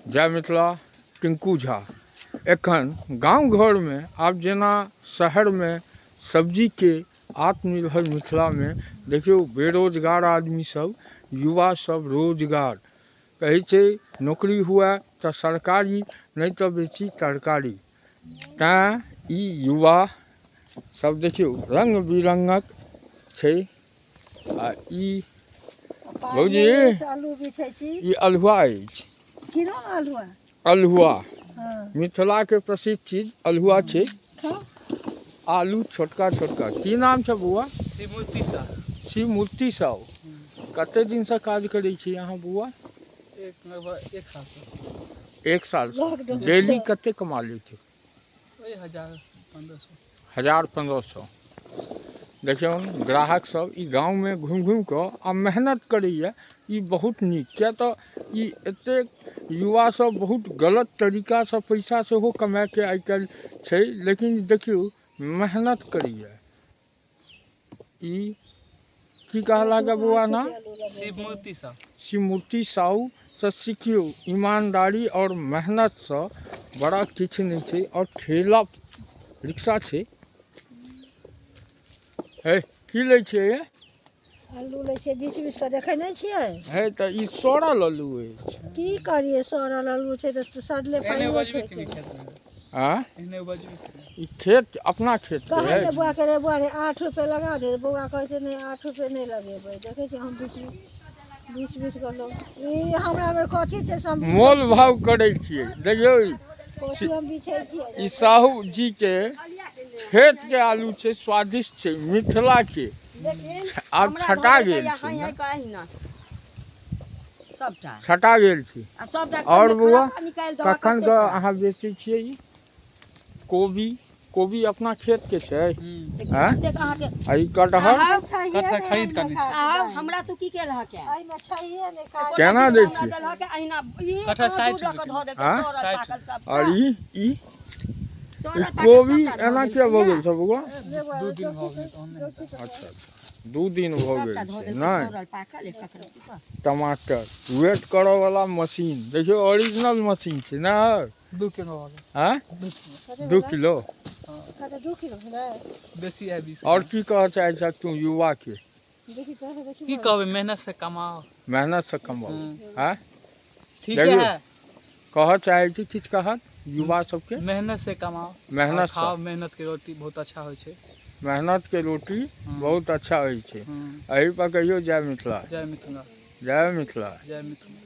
जय मिथिला, टिंकू झा। एखन गाँव घरमे आब जेना शहरमे सब्जीके आत्मनिर्भर मिथिलामे देखियौ बेरोजगार आदमी सब, युवा सब रोजगार कहै छै, नौकरी हुए तऽ सरकारी, नहि तऽ बेची तरकारी। तैँ ई युवा सब देखियौ रङ्ग बिरङ्गक छै। आ ई भौजी आलू बिछै छी। ई अल्हुआ अछि। की रंग अल्हुआ? अल्हुआ। हँ। मिथिलाके प्रसिद्ध चीज अल्हुआ छै। खाउ। आलू छोटका छोटका। की नाम छै बौआ? शिवमूर्ति साह। शिवमूर्ति साहु। कते दिनसँ काज करै छी अहाँ बौआ? एक लगभग एक साल से। एक साल? लॉकडाउन। डेली कते कमा लै छी? ओहि 1000 1500। 1000 1500। देखियौ, ग्राहक सब ई गाँवमे घुमि घुमि कऽ आ मेहनत करैए, ई बहुत नीक। किया तऽ ई एतेक युवा सब बहुत गलत तरीकासँ पैसा सेहो कमाइके आइ काल्हि छै, लेकिन देखियौ मेहनत करैए। ई की कहलक बौआ नाम? शिवमूर्ति साह। शिवमूर्ति साहूसँ सिखियौ, ईमानदारी आओर मेहनतसँ बड़ा किछु नहि छै। आओर ठेला रिक्शा छै। हे, की लै छियै ये? आलू लै छियै बीछ बीछ कऽ, देखै नहि छियै? हे, तऽ ई सड़ल आलू अछि। की करियै, सड़ल आलू छै तऽ सड़ले एहने पानिओ उपजबे छै। के नहि खेतमे। आँय? एहने उपजबे के नहि। ई खेत अपना खेत के कहै अछि? बौआ के, रे बौआ रे, 8 रुपए लगा दे। बौआ कहै छै, नहि, 8 रुपए नहि लगेबै। देखै छियै, हम बीछ बीछ बीछ कऽ लोग ई हमरा बेर कथी छै सब। मोल भाव करै छियै, देखियौ ई। कथी हम बिछै छियै? ई साहू जी के खेत के आलू छै, स्वादिष्ट छै, मिथिला के। आब छटा गेल छै ने? सबटा छटा गेल छै। आ सबटा आओर बौआ, निकालि दहक। कखन के अहाँ बेचै छियै ई कोबी? कोबी अपना खेत के छै? आँय? कतेक अहाँके आ ई कटहर? कटहर खरीद कऽ आनै छी। आब हमरा तू की केलहक है? एहिमे छैहे नहि काज। केना दै छियै? देलहक अहिना ई। कटहर कहाँ 60 दूर लऽ कऽ रुपए। धऽ देलकै। आँय? सड़ल 60। पाकल सब। आओर ई ई ई सड़ल पाकल कोबी सबटा धऽ एना देलकै। किया भऽ गेल छै बौआ? 2 दिन भऽ गेल तहन नहि हेतै। अच्छा, 2 दिन भऽ गेल सबटा धऽ छै। देलकै। नहि। सड़ल पाकल एक ककरो। टमाटर वेट करऽ वाला मशीन देखियौ, ओरिजिनल मशीन छै ने? 2 किलो भऽ गेल। आँय? 2 किलो। 2 किलो? कते, 2 किलो भेलै? बेसी है, 20। आओर की कहऽ चाहै छह तू युवा के? देखी तऽ, देखी। की कहबै, मेहनत से कमाओ। मेहनत से कमाओ। आँय? ठीक देखियौ। है। कहऽ चाहै छी, किछु कहत युवा सबके? मेहनत से कमाओ। मेहनत और से। खाओ, मेहनत के रोटी बहुत अच्छा होइ छै। मेहनत के रोटी बहुत अच्छा होइ छै। एहि पर कहियौ जय मिथिला। जय मिथिला। जय मिथिला। जय मिथिला।